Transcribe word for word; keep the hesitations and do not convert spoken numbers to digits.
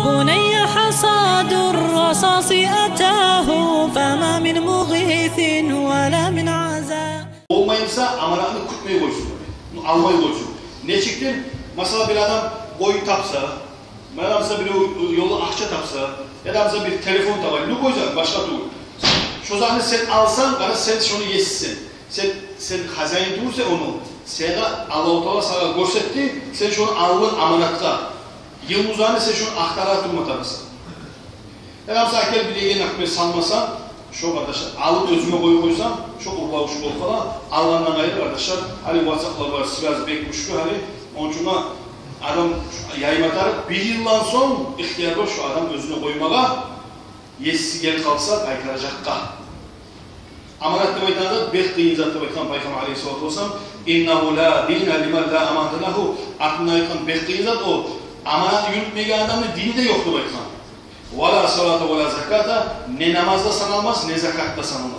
بني حصاد الرصاص أتاه فما من مغيث ولا من عزاء. Болмай буса, аманатны кютмей къойсун, алмай къойсун. Нечикдир, масала, бир адам къой тапса, бир адам буса бир ёлу акъча тапса, яда буса бир телефон таба, любой зат, башгъа тюгюл. Шо затны сен алсанг, къара, сен шону есисен. Сен, сен хозяин тюгюлсен ону. Сагъа Аллагьу Таала сагъа гёрсетди, сен шону алдынг аманатгъа. Йылмузаны сен шону ахтара турма тарыкъсан. Яда буса, агер билеген акъмер салмаса, шо, къардашлар, алып оьзюнге къоюп къойса, шо урлавчу болуп къала. Алгъандан къайры, къардашлар, гьали ватсаплар бар, связь бек гючлю гьали. Ону учун адам яйма тарыкъ, бир йылдан сонг ихтияр бар шо адам оьзюне къоймагъа, есиси гелип къалса къайтаражакъгъа. Аманат деп айтагъан зат бек къыйын зат деп айтгъан Пайхаммар алейгьиссалату вассалам: إنه لا دين لمن لا أمانة له. Артында айтгъан бек къыйын зат о. Аманат юрютмеген адамны дини де ёкъ деп айтгъан. ولا صلاة ولا زكاة, не намаз да саналмас, не закат да саналмас.